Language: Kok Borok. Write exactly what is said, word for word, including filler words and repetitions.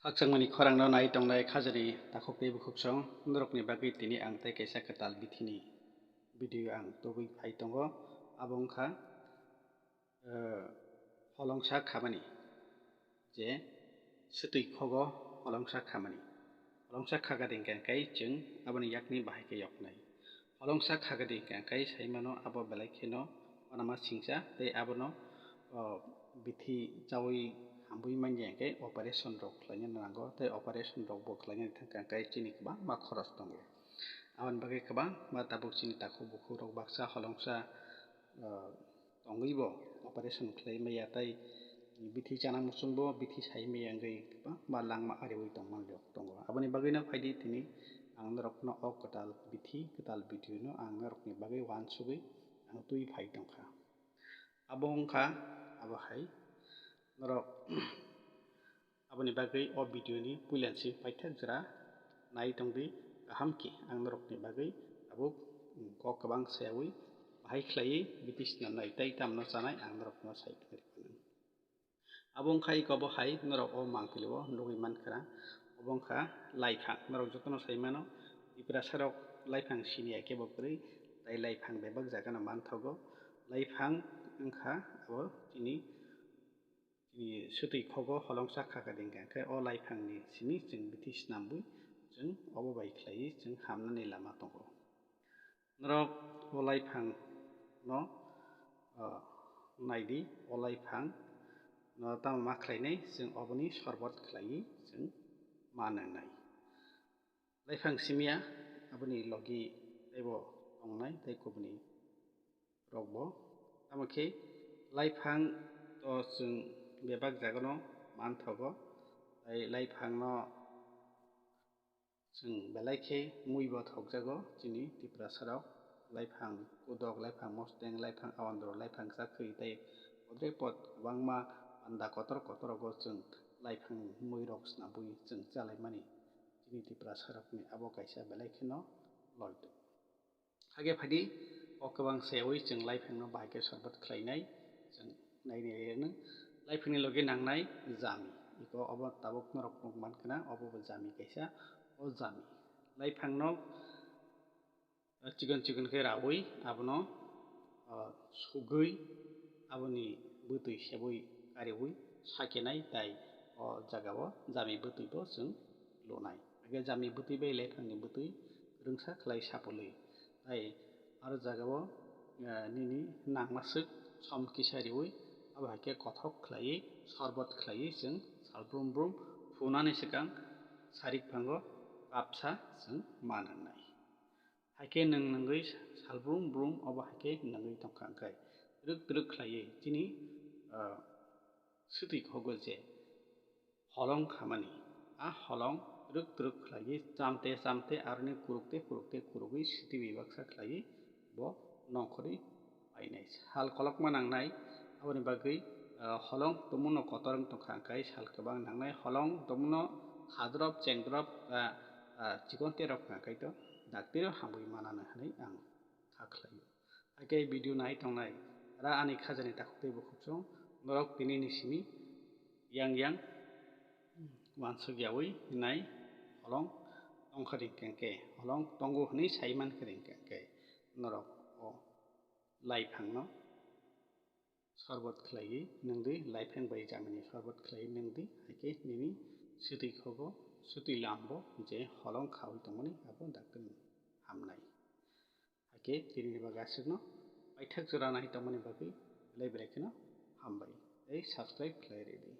Khakchangmani khorangno nai tongnai khajani takhuk tei bukhuksong norokni bagwi tini ang tei kaisa kwtal bithini video ang tubui phai tongo. Abo wngkha, eh, holongsa khamani, je swtwi khogo holongsa khamani. Holongsa khaga dengkha khe chwng aboni yakni bahai khe yoknai. Holongsa khaga dengkha khe saimano abo belai kheno uanama singcha tei abono, o, bithi chaui hambui manya khe operation rok khlaina nango tei operation rok bo khlaina thangkha khe chini kwbangma khoros tongo. Aboni bagwi kwbangma tabuk chini takhuk bukhuk rok baksa holongsa, o, tongwi bo operation khlai maya tei bithi chana muchung bo bithi sai maya wngwi kwbangma langma ariwi tongmani rok tongo. Aboni bagwino phaidi tini ang norokno o kwtal bithi, kwtal video no ang norokni bagwi uansugwi ang twi phai tongkha. Abo wngkha, abo hai norok aboni bagwi o video ni puila si paithak jora nai tongdi, kaham khe ang norokni bagwi tabuk kok kwbang sayaui bahai khlaiwi bithi snamnai tei tamno chanai ang norokno sai khna rw phano. Abo wngkha iko bo hai norok o mangpili o nugwi mankha, obo wngkha laiphang. Norok jotono sai mano, Tiprasa rok laiphang siniya khe bo kwrwi, tei laiphang bebak jagano manthogo. Laiphang wngkha abo chini, chini swtwi khogo holongsa khaga dengkha khe o laiphangni simi chwng bithi snambwi chwng obo bai khlaiwi chwng hamnani lama tongo. Norok o laiphang no, ah, naidi, o laiphang no tamo ma khlainai, chwng oboni sorbot khlaiwi chwng ma nwngnai. Laiphang simiya aboni logi teibo tongnai tei kubuni rokbo. Tamo khe laiphang to chwng bebak jagano manthogo, tei laiphangno chwng belai khe mui bo thokjago chini Tiprasa rok. Laiphang kudok, laiphang mosteng, laiphang awandro, laiphang chakhwi tei podre pod kwbangma panda kotor kotor rogo chwng laiphang mui rok snabwi chwng chalaimani chini Tiprasa rokni abo kaisa belai kheno loi tongo. Hakhe phaidi, o kwbang sayaui chwng laiphangno bahai khe sorbot khlainai, chwng nainai rwnw. Laiphangni logi nangnai jami, iko obo tabuk norok nuk mankha na, obo bo jami kaisa, o jami. Laiphangno, eh, chikon chikon khe raui abono, eh, sugwi aboni bwtwi sebwi kariui sakenai, tai o jagao jami bwtwi bo chwng lunai. Hakhe jami bwtwi bai laiphangni bwtwi rwngsa khlai sapulwi. Tai aro jagao, eh, nini nangmaswk som kisa riui, abo hai khe kothok khlaiwi, sorbot khlaiwi chwng sal brum brum phunani swkang sarik phango kapsa chwng ma nwngnai. Hai khe nwng nwngwi sal brum brum obo hai khe nwngwi tongkha, hwnkhe twrwk twrwk khlaiwi chini, ah, swtwi khogo je holong khamani. A holong twrwk twrwk khlaiwi chamte chamte aroni kurukte kurukte kurugwi swtwi bai baksa khlaiwi bo nongkhorwi painai. Sal kolokma nangnai, aboni bagwi, ah, holong tongmano kotor wng tongkha, hwnkhe sal kwbang nangnai. Holong tongmano khadrop chengdrop, ah, ah, chikon terok wngkha, hwnkhe to daktiro hamwi mananw hwnwi ang kha khlaio. Hakhe video nai tongnai ra ani khajani takhuk tei bukhuksong, norok tini ni simi yang yang uansuk yaui nai holong tongkha ring khe, holong tongo hwnwi sai mankha ring khe, norok o laiphangno sorbot khlaiwi nwngdi, laiphang bai jamini sorbot khlaiwi nwngdi, hakhe nini swtwi khogo, swtwi lambo je holong khaui tongmani abo dakti hamnai. Hakhe tini ni bagwi aswkno paithak jora nai tongmani bagwi belai belai kheno hambai tei subscribe khlai ridi.